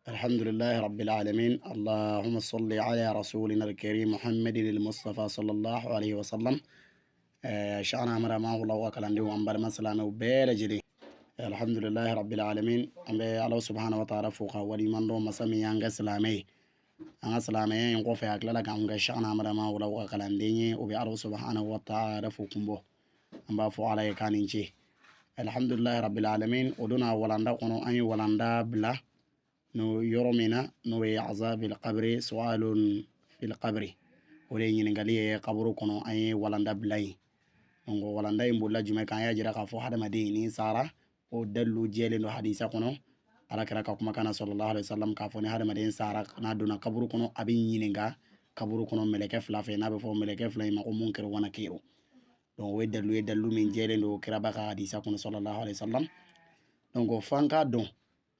الحمد لله رب العالمين، اللهم صل على رسولنا الكريم محمد المصطفى صلى الله عليه وسلم. شأن أمر ما هو الله وكلام دي وأنبر مثلا وبير. الحمد لله رب العالمين. أم الله سبحانه وتعالى فوق ولمن دون مسامي أنغ سلامي an ka silamɛya in kɔfɛ, a tilala k'an kɛ Shana Amara Mawulaw ka kalanden ye. O bɛ Ala subhanahu wa ta'ala fo kun bɔ, an b'a fɔ Ala ye k'a ni ce. Alhamdulilahi rabbil alamin. O donna walanda kɔnɔ, an ye walanda bila no yɔrɔ min na, n'o ye azabil qabri, su'alun fil qabri, o de ye ɲininkali ye kaburu kɔnɔ. An ye walanda bila yen. Donc walanda in bolila jumɛn kan? An y'a jira k'a fɔ hadamaden ni sara, o dalilu jɛlen don hadisa kɔnɔ, Ala kɛra ka kumakan na sallallahu alaihi wasallam, k'a fɔ ni hadamaden sara, n'a donna kaburu kɔnɔ, a bɛ ɲininka kaburu kɔnɔ mɛlɛkɛ fila fɛ, n'a bɛ fɔ mɛlɛkɛ fila in ma ko munkiru wa nakiru. Donc o ye dalilu ye, dalilu min jɛlen don kiraba ka hadisa kɔnɔ sallallahu alaihi wasallam. Donc f'an k'a dɔn,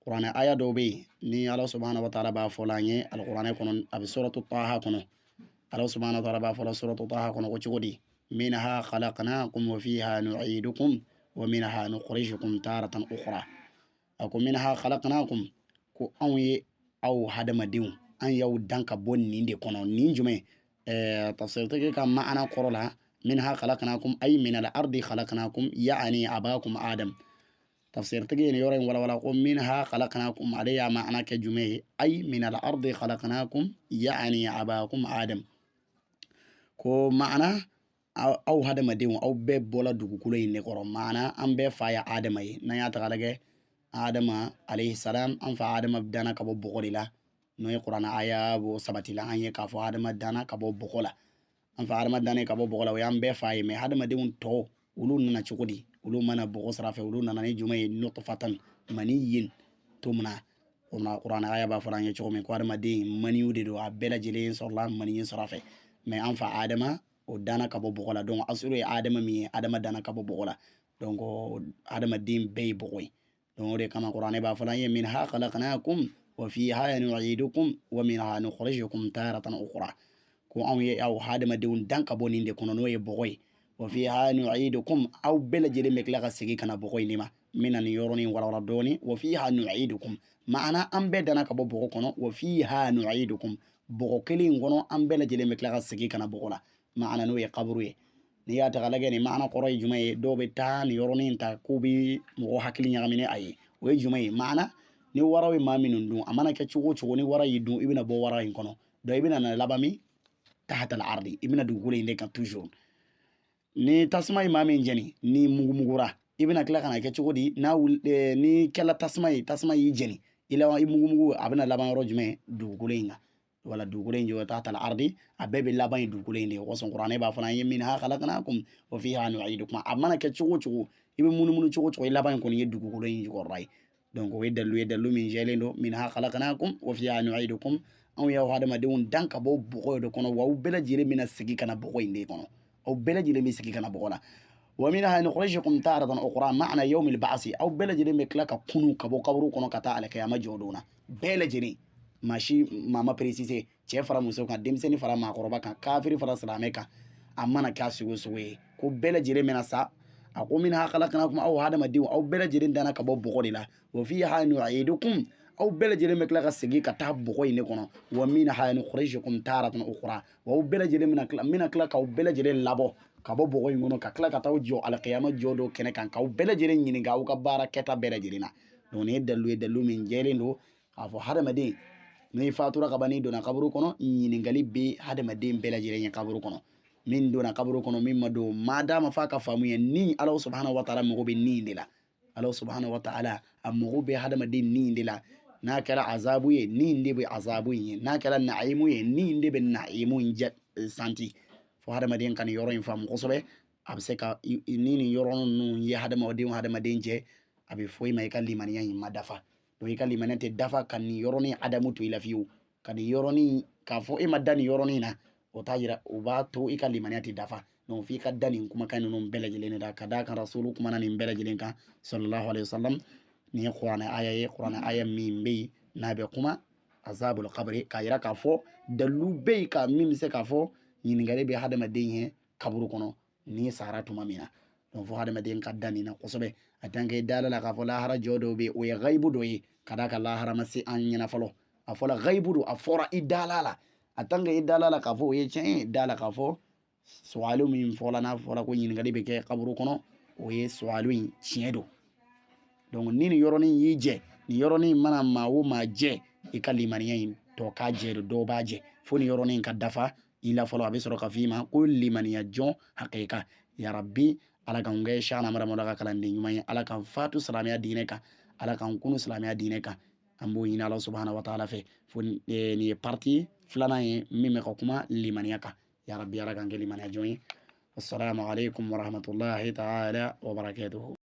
kuranɛ aya dɔw bɛ yen ni Ala subhanahu wa ta'ala b'a fɔ la an ye alikuranɛ kɔnɔ, a bɛ suratu Taha kɔnɔ. Ala subhanahu wa ta'ala b'a fɔ la suratu Taha kɔnɔ ko cogo di? Minha khalaqnakum wa fiha nu'idukum wa minha nukhrijukum taratan ukhra. A ko minha khalaqnakum, ko anw ye aw hadamadenw, an y'aw dan ka bɔ nin de kɔnɔ. Nin jumɛn? Tafsirtigi ka ma'ana kɔrɔ la, minha khalaqnakum ay min al ardi khalaqnakum, ya'ani abakum Adam. Tafsirtigi ye nin yɔrɔ in walawala ko minha khalaqnakum, ale y'a ma'ana kɛ jumɛn ye? Ay min al ardi khalaqnakum ya'ani abakum Adam. Ko ma'ana aw hadamadenw, aw bɛɛ bɔla dugukolo in de kɔrɔ. Ma'ana an bɛɛ fa ye Adama ye. N'an y'a ta k'a lajɛ, Adama alayhi salam, an fa Adama danna ka bɔ bɔgɔ de la, n'o ye kuranɛ aya b'o sabatila an ye k'a fɔ Adama danna ka bɔ bɔgɔ la. An fa Adama danna ka bɔ bɔgɔ la, o y'an bɛɛ fa ye. Mais hadamadenw tɔw, olu nana cogo di? Olu mana bɔgɔ sira fɛ, olu nana ni jumɛn ye? Nutfatan maniyin tumna. Kuranɛ aya b'a fɔ an ye cogo min ko hadamaden maniyu de don, a bɛɛ lajɛlen sɔrɔla maniyu sira fɛ. Mais an fa Adama, o danna ka bɔ bɔgɔ la. Donc asuru ye Adama min ye, Adama danna ka bɔ bɔgɔ la. Donc hadamaden bɛɛ ye bɔgɔ ye. Donc o de kama kuranɛ b'a fɔ an ye minha khalaqnakum wa fiha nu'idukum wa minha nukhrijukum taratan ukhra, ko anw ye aw hadamadenw dan ka bɔ nin de kɔnɔ, n'o ye bɔgɔ ye. Wa fiha nu'idukum, aw bɛɛ lajɛlen bɛ tila ka segin ka na bɔgɔ in de ma. N bɛna nin yɔrɔnin walawala dɔɔni. Wa fiha nu'idukum, ma'ana an bɛɛ danna ka bɔ bɔgɔ kɔnɔ. Wa fiha nu'idukum, bɔgɔ kelen in kɔnɔ, an bɛɛ lajɛlen bɛ tila ka segin ka na bɔgɔ la, ma'ana n'o ye kaburu ye. N'i y'a ta k'a lajɛ, nin ma'ana kɔrɔ ye jumɛn ye? Dɔw bɛ taa nin yɔrɔnin ta k'u bɛ mɔgɔ hakili ɲagami ni a ye. O ye jumɛn ye? Ma'ana ni waraw ye maa minnu dun, a mana kɛ cogo o cogo, ni wara y'i dun, i bɛna bɔ wara in kɔnɔ. Donc i bɛna na laban min? Tahta al-ardi, i bɛna dugukolo in de kan toujours. Ni tasuma ye maa min jeni, ni mugumugura, i bɛna tila ka na kɛ cogo di? N'a ni kɛla tasuma ye, tasuma y'i jeni, i laban i mugumugu, a bɛna laban yɔrɔ jumɛn? Dugukolo in kan. Wala dugukolo in jɔ tahta al-ardi, a bɛɛ bɛ laban ye dugukolo in de ye. O kosɔn kuranɛ b'a fɔ an ye minha khalaqnakum wa fiha nu'idukum. A mana kɛ cogo o cogo, i bɛ munumunu cogo o cogo, i laban in kɔni ye dugukolo in jukɔrɔla ye. Donc o ye dalilu ye, dalilu min jɛlen don. Minha khalaqnakum wa fiha nu'idukum, anw y'aw hadamadenw dan ka bɔ bɔgɔ de kɔnɔ, wa aw bɛɛ lajɛlen bɛna segin ka na bɔgɔ in de kɔnɔ, aw bɛɛ lajɛlen bɛ segin ka na bɔgɔ la. Wa minha nukhrijukum taratan ukhra, ma'ana yawmil ba'si, aw bɛɛ lajɛlen bɛ tila ka kunu ka bɔ kaburu kɔnɔ ka taa alakiyama jɔ don na. Bɛɛ lajɛlen, maa si maa ma préciser, cɛ fara muso kan, denmisɛnnin fara maakɔrɔba kan, kafiri fara silamɛ kan, a mana kɛ a sugu o sugu ye, ko bɛɛ lajɛlen bɛna sa. A ko minha khalaqnakum, aw hadamadenw, aw bɛɛ lajɛlen danna ka bɔ bɔgɔ de la. Wa fiha nu'idukum, aw bɛɛ lajɛlen bɛ tila ka segin ka taa bɔgɔ in de kɔnɔ. Wa minha nukhrijukum taratan ukhra, wa aw bɛɛ lajɛlen bɛna tila, n bɛna tila k'aw bɛɛ lajɛlen labɔ ka bɔ bɔgɔ in kɔnɔ, ka tila ka taa jɔ alakiyama jɔ dɔ kɛnɛ kan, k'aw bɛɛ lajɛlen ɲininka aw ka baara kɛta bɛɛ lajɛlen na. Donc nin ye dalilu ye, dalilu min jɛlen don k'a fɔ hadamaden n'i fatura ka ban, n'i donna kaburu kɔnɔ, ɲininkali bɛ hadamaden bɛɛ lajɛlen ye kaburu kɔnɔ, min donna kaburu kɔnɔ, min ma don. Maa d'a ma f'a ka faamu ye ni Ala subhanahu wa ta'ala mago bɛ ni de la. Ala subhanahu wa ta'ala a mago bɛ hadamaden ni de la. N'a kɛra azabu ye, ni de bɛ azabu in ye. N'a kɛra naimu ye, ni de bɛ naimu in santi. Fo hadamaden ka nin yɔrɔ in faamu kosɛbɛ. A bɛ se ka ni nin yɔrɔ ninnu ye hadamaden hadamaden cɛ, a bɛ fɔ i ma i ka limaniya in ma dafa. Donc i ka limaniya tɛ dafa ka nin yɔrɔnin adamu to i la fiyewu, ka nin yɔrɔnin k'a fɔ e ma da nin yɔrɔnin na, o t'a yira, o b'a to i ka limaniya tɛ dafa. Donc f'i ka da nin kumakan ninnu bɛɛ lajɛlen de la, ka d'a kan rasulu kumana nin bɛɛ lajɛlen kan sallallahu alaihi wasallam. Nin ye kuranɛ aya ye, kuranɛ aya min bɛ yen n'a bɛ kuma azabul qabri, k'a yira k'a fɔ dalilu bɛ yen ka min bɛ se k'a fɔ ɲininkali bɛ hadamaden ye kaburu kɔnɔ n'i sara tuma min na. Donc fo hadamaden ka da nin na kosɛbɛ. A tant que dala la k'a fɔ lahara jɔ dɔw bɛ yen, o ye gayibu dɔ ye, ka d'a kan lahara ma se an ɲɛna fɔlɔ. A fɔla gayibu don, a fɔra i dala la. A tant que i dala la k'a fɔ o ye tiɲɛ ye, da la k'a fɔ suwalu min fɔla, n'a fɔra ko ɲininkali bɛ kɛ kaburu kɔnɔ, o ye suwalu in tiɲɛ don. Donc ni nin yɔrɔnin y'i jɛ, nin yɔrɔnin mana maa o maa jɛ, i ka limaniya in tɔ k'a jɛ don, dɔw b'a jɛ fo nin yɔrɔnin ka dafa i la fɔlɔ, a bɛ sɔrɔ ka f'i ma ko limaniya jɔn hakika. Yarabi, Ala k'an kɛ Shana Maramola ka kalanden ɲuman ye. Ala k'an fatu silamɛya diinɛ kan, Ala k'an kunu silamɛya diinɛ kan. An b'o ɲini Ala subahana wa taala fɛ. Fo nin ye partie filanan ye min bɛ ka kuma limaniya kan. Yarabi, Ala k'an kɛ limaniya jɔn ye. Assalamu alaikum warahmatullahi taala wabarakatuhu.